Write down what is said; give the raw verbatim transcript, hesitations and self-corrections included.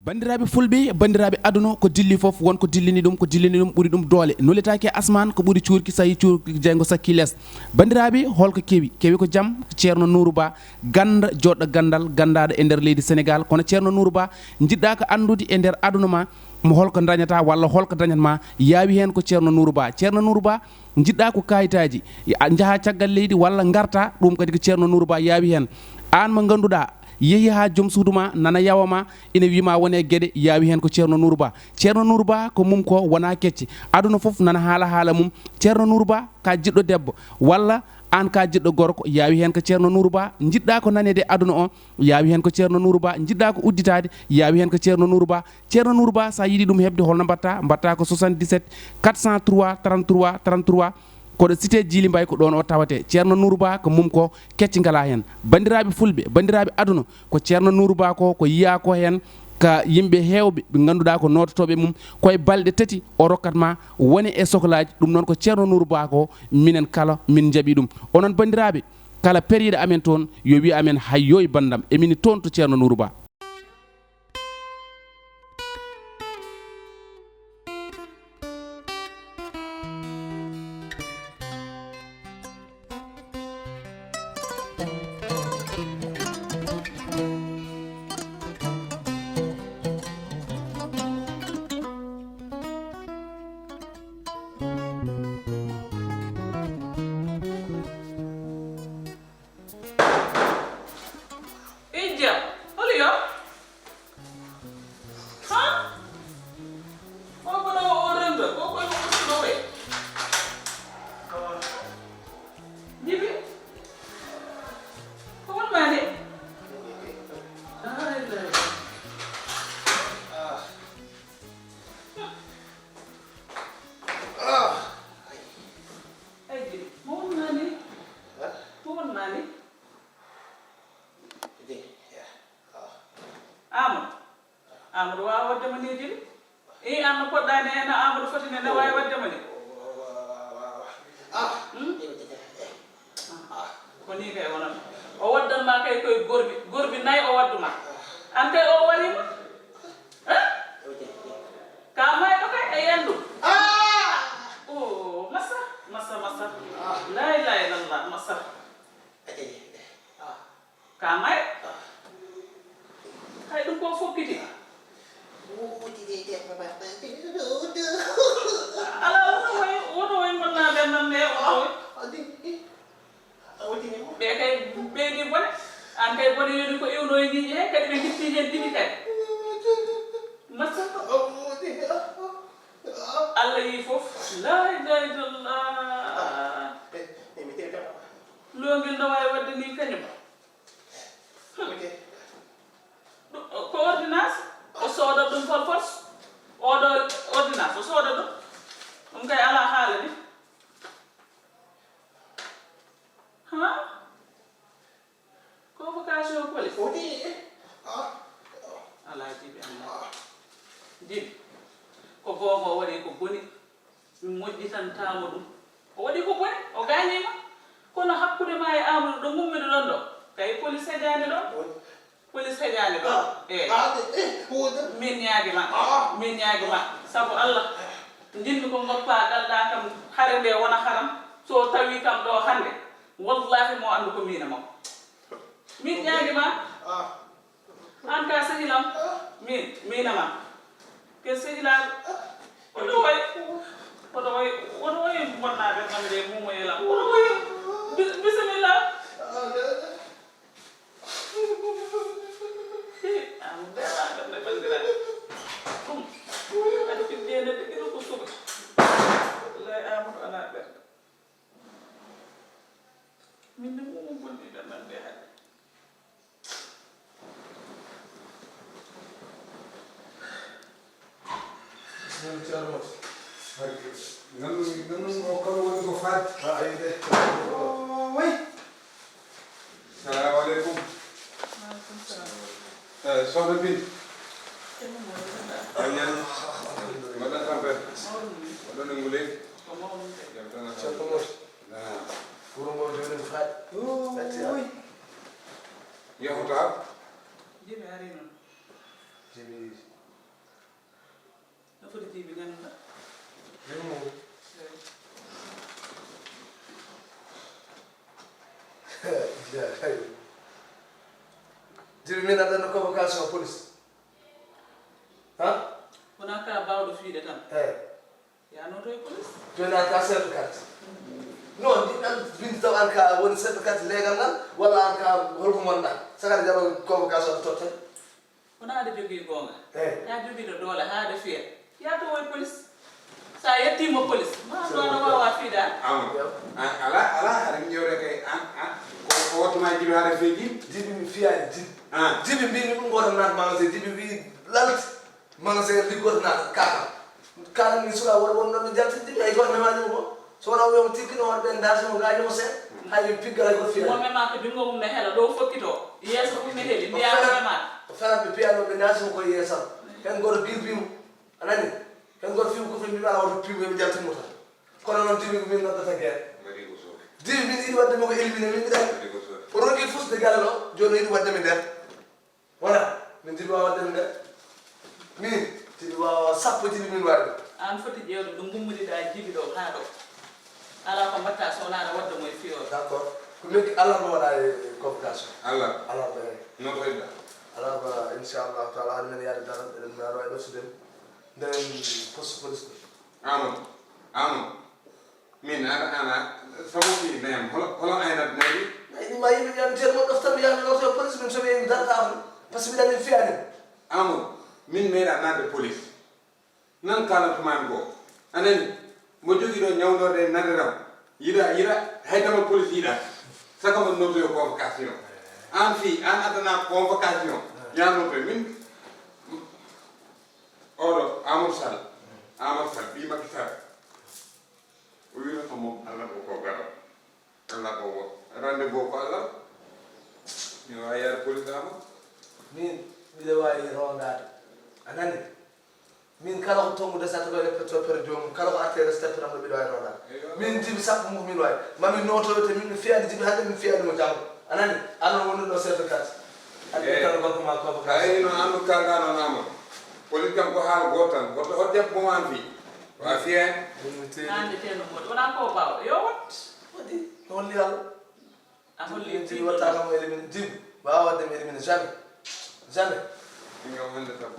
Banndiraaɓe fulɓe, banndiraaɓe aduna, ko dilli fof, won ko dillini ɗum, ko dillini ɗum ɓuri ɗum doole. Nuletaake e asmaan, ko ɓuri cuurki, so yii cuurki jeyngo sakki lees. Banndiraaɓe, holko kewi? Kewi ko jam, ko Ceerno Nuuru Ba, gannda, joɗɗo ganndal, ganndaaɗo e nder leydi Senegaal. Kono Ceerno Nuuru Ba, njiɗɗa ko anndude e nder aduna ma, mo holko dañata walla holko dañat ma, yaawi heen ko Ceerno Nuuru Ba. Ceerno Nuuru Ba, njiɗɗa ko kayitaaji, a njaha caggal leydi walla ngarta, ɗum kadi ko Ceerno Nuuru Ba yaawi heen. Aan mo ngannduɗaa, yehi haa joom suudu ma, nana yawa ma, ina wii ma wone geɗe, yaawi heen ko Ceerno Nuuru Ba. Ceerno Nuuru Ba ko mum ko wona kecce. Aduna fof nana haala haala mum. Ceerno Nuuru Ba ka jiɗɗo debbo, walla aan ka jiɗɗo gorko, yaawi heen ko Ceerno Nuuru Ba. Njiɗɗa ko naneede aduna o, yaawi heen ko Ceerno Nuuru Ba. Njiɗɗa ko udditaade, yaawi heen ko Ceerno Nuuru Ba. Ceerno Nuuru Ba, so a yiɗi ɗum heɓde, holno mbaɗta? Mbaɗta ko soixante-dix-sept quatre cent trois trente-trois trente-trois. Koɗo cité Djily Mbaye, ko ɗoon o tawate. Ceerno Nuuru Ba ko mum ko kecci ngalaa heen. Banndiraaɓe fulɓe, banndiraaɓe aduna, ko Ceerno Nuuru Ba ko, ko yiyaa ko heen ka yimɓe heewɓe ɓe ngannduɗaa ko noototooɓe mum, koye balɗe tati o rokkat ma wone e soklaaji. Ɗum noon ko Ceerno Nuuru Ba ko, minen kala min njaɓi ɗum. Onon banndiraaɓe, kala periiɗo amen toon, yo wiy amen, "Hayyooy banndam, emin toon to Ceerno Nuuru Ba." Ijja, holi yo? Ha? Ko ko ɗo o rendo, ko ko ɗo o suɗo we? Jibi? Ko won ma de? Ay, ay. Ay, Jibi, mo won ma ni? Mo won ma ni? Amadou. Amadou waawa waɗde ma ni, Jibi? I, an no poɗɗaani heen, Amadou foti ne, ne waawi waɗde ma ni? Hmm? Ah, ko ni kay wonata. O waddan ma kay koye gorbi, gorbi nayi o waddu ma. An kay o wari ma? Eh? Ka mayɗo kay e yendu. Oh, massa, massa, massa. La ilaha illallah, massa. Ka may? Hay ɗum ko fokkiti. Alaa, woto way, woto way ngonnaaɓe nan ne, woto way. Ɓe kay ɓeydi bone. An kay bone yoni ko iwno e ñiiƴe he, kadi ɓe ngitti heen dimi kadi. Massa. Allah yii fof. La ilaha illallah. Longel no waawi waɗde ni kañum. Ɗum, ko ordonnance, o sooda ɗum fol force. Oɗo ordonnance, o sooda ɗum. Ɗum kay alaa haala ni. Ha? Convocation police? Alaa Jibi, Amadou. Jibi, ko goonga o waɗi ko boni. Mi moƴƴitantaama ɗum. O waɗi ko boni, o gaañiima. Kono hakkunde ma e Amadou ɗo ngummiɗo ɗon ɗo, kay police hejaani ɗo. Police hejaani ɗo. Eey. Min ñaagi ma. Min ñaagi ma. Sabu Allah, njiɗmi ko ngoppa ɗalɗa kam, hare nde wona haram. So tawi kam ɗo hannde, wallahi mo anndu ko miin e makko. Min ñaagi ma. An ka sehilam, min, min ama. Ke sehilaaɓe, oɗo way, oɗo way, oɗo way bonnaaɓe kam de mumo yelam. Oɗo way, bi-, bisimilla. Amadou, ɓeeɗa kam de banndiraaɓe. Ɗum, kadi fidde nde tigi ɗo ko suka. Wallahi Amadou alaa ɓerɗe. Min de mumo bonni ɓe man de hade. Nanu Ceerno Mati. Nanu, nanu o kala woni ko faade. Ah, ayi de. Oh, oui. Salamu aleykum. Waaleykum salam. Eh, soxna Bin. Ceerno Mati. Ayi, mbaɗɗa tampere? Mawɗum ni. Mbaɗɗon e nguleyki? Ko mawɗum kay. Jam tan. Ceerno Mati. Ah. Wuro ngo jooni ko faade. Oh, oui. Yahata? Jimi ari noon. Jimi. Jibi ganduɗa. Min mo. Jibi min aɗa convocation police. Ha? Wona ka bawɗo fiide tan. Eyi. Ya noto e police. Joni a ka chef de quartier. Non, ɗi an bindi taw an ka woni chef de quartier legal ngal, walla an ka holko monɗa? Sakati jaɓa convocation totte. Kono aɗa jogii goonga. Eyi. Aɗa jogii ɗo doole haa aɗa fiya. Yaa to woy police. So a yettiima police, ma anndu aɗa waawa fiidaade. Amadou, ala, ala, haɗa mi ƴewre kay, an, an, ko, ko wattu ma jibi haɗa fiya jibi? Jibi mi fiyaani jibi. Ah. Jibi mbimi ɗum goto naat magasin, jibi wi lalti magasin liggoto naat kaka. Kala mi sula won won ɗon mi jalti jibi ay goto nemaani mo. So wona wiya mo tikkino on ɓen daasi mo gaañi mo seeɗa. Hay piggal ay goto fiyaani. Mo mema ko junngo mum ne hela ɗo fokkito. Yeeso mum ne heli, mbiya mo mema. O ferat ɓe piyanoo ɓe daasi mo koye yeesam. Hen goto birbimo. A nani? Hen goto fimo ko fimbi ala woto pibu ɓe jalti mo tan. Kono noon jibi ko min noddata guerre. Mbaɗi ko soofi. Jibi min yiɗi waɗde mo ko éliminé min mbiɗa. Mbaɗi ko soofi. O ronki fusde galle o, jooni o yiɗi waɗde mi nder. Wona, min jibi wawa waɗde mi nder. Min, jibi wawa sappo jibi min wawi ɗum. An foti ƴeewde ɗo gummoriɗa jibi ɗo haa ɗo. Ala ko mbatta so wona aɗa waɗde mo e fiyoore. D'accord. Ko min alarba waɗa e convocation. Alarba. Alarba, eyi. Notoyɗa. Alarba, inchallahu taala, haade men yaade daral, eɗen mbaɗa e ɗoftude. Nden poste police ɗo. Amadou, Amadou, min aɗa, aɗa, sabu fi nem, holo, holo aynat nayi? Ay, ma yimɓe ɓe yiyam jeer mo ɗoftan, mi yaha mi lorto e police, min somi yehi mi darta tan, par ce que mbiɗa min fiyani. Amadou, min meeɗa naatde police. Nan kalantumami ko. A nani? Mo jogii ɗo ñawndorde e naderam. Yiɗa, yiɗa, hay dama police yiɗa. Saka mo notoyo convocation. An fi, an adana convocation. Ya notoyo min. Oɗo, Amadou Sall. Amadou Sall, ɓii Macky Sall. O wiino ko moom Allah ko ko garo. Allah ko wo. Rendez-vous ko Allah. Mi wawi yaade police ama. Min, mbiɗa wawi rondaade. A nani? Min kala ko tongude sata ko leppeto pere joomum. Kala ko arte resta pere mo mbiɗa wawi rondaade. Min jibi sappo mum min wawi. Mami notoyo te min mi fiyani jibi hande mi fiyani mo janngo. A nani? Anon woni ɗo chef de quartier. Aɗa tan gorko ma ko ko. Ay no andu kalda non ama. Police kam ko haala goto tan. Goto o debbo mo an fi. Wa fi hen. Min mi teeli. Hande teno mo. Wona ko bawo. Yo wat. Waɗi. Holli Allah. A holli jibi watta kam éliminé. Jibi. Wawa waɗde mi éliminé. Jamais. Jamais. Min kam hande tan.